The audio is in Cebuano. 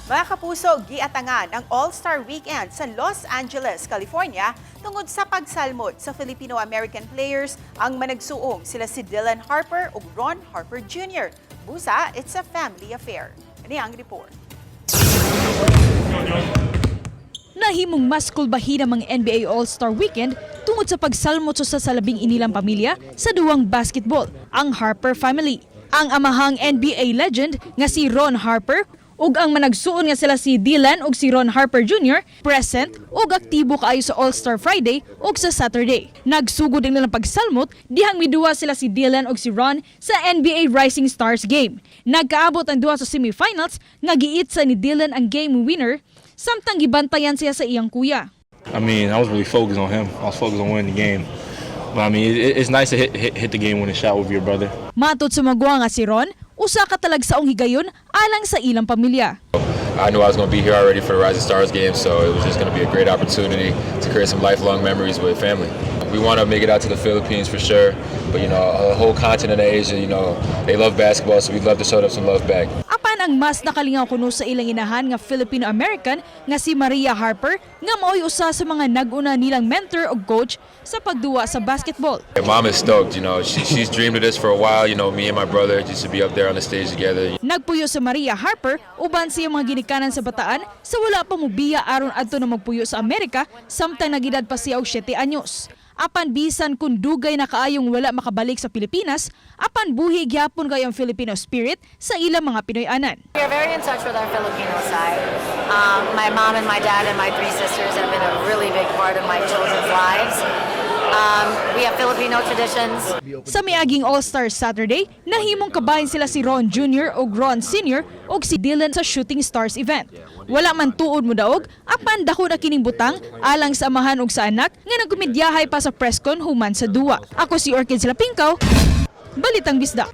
Mga kapuso, giatangan ang All-Star Weekend sa Los Angeles, California, tungod sa pagsalmot sa Filipino-American players ang managsuong sila si Dylan Harper ug Ron Harper Jr. Busa, it's a family affair. Ani ang report. Nahimong mas kulbahin ang mga NBA All-Star Weekend tungod sa pagsalmot sa labing inilang pamilya sa duwang basketball, ang Harper family. Ang amahang NBA legend nga si Ron Harper ug ang managsuon nga sila si Dylan ug si Ron Harper Jr. present ug aktibo kaayo sa All-Star Friday ug sa Saturday. Nagsugod ang nilang pagsalmot dihang miduwa sila si Dylan ug si Ron sa NBA Rising Stars game. Nagkaabot ang duha sa semifinals nga giitsa ni Dylan ang game winner samtang gibantayan siya sa iyang kuya. I mean, I was really focused on him. I was focused on winning the game. But I mean, it's nice to hit the game-winning shot with your brother. Matod sa maguwang nga si Ron, usa ka talagsaong higayon alang sa ilang pamilya. I knew I was going to be here already for the Rising Stars game, so it was just going to be a great opportunity to create some lifelong memories with family. We want to make it out to the Philippines for sure, but the whole continent of Asia, they love basketball, so we'd love to show them some love back. Apan ang mas nakalingaw kuno sa ilang inahan nga Filipino-American nga si Maria Harper nga maoy usa sa mga nag-una nilang mentor ug coach sa pagduwa sa basketball. My mom is stoked. She's dreamed of this for a while. Me and my brother just to be up there on the stage together. Nagpuyo sa Maria Harper uban sa iyang mga ginikanan sa Bataan sa wala pa mobiya aron adto na magpuyo sa Amerika samtang nagedad pa siya og 7 anyos. Apan bisan kung dugay na kaayong wala makabalik sa Pilipinas, apan buhi gyapon kay ang Filipino spirit sa ilang mga Pinoy-anan. We are very in touch with our Filipino side. My mom and my dad and my three sisters have been a really big part of my children's lives. We have Filipino traditions. Sa miaging All-Star Saturday, nahimong kabahin sila si Ron Jr. ug Ron Sr. ug si Dylan sa Shooting Stars event. Wala man tuod mo daog, apan dako na kining butang alang sa amahan ug sa anak nga nagkomedyahay pa sa presscon human sa duwa. Ako si Orchid Silapingkaw, Balitang Bisdak.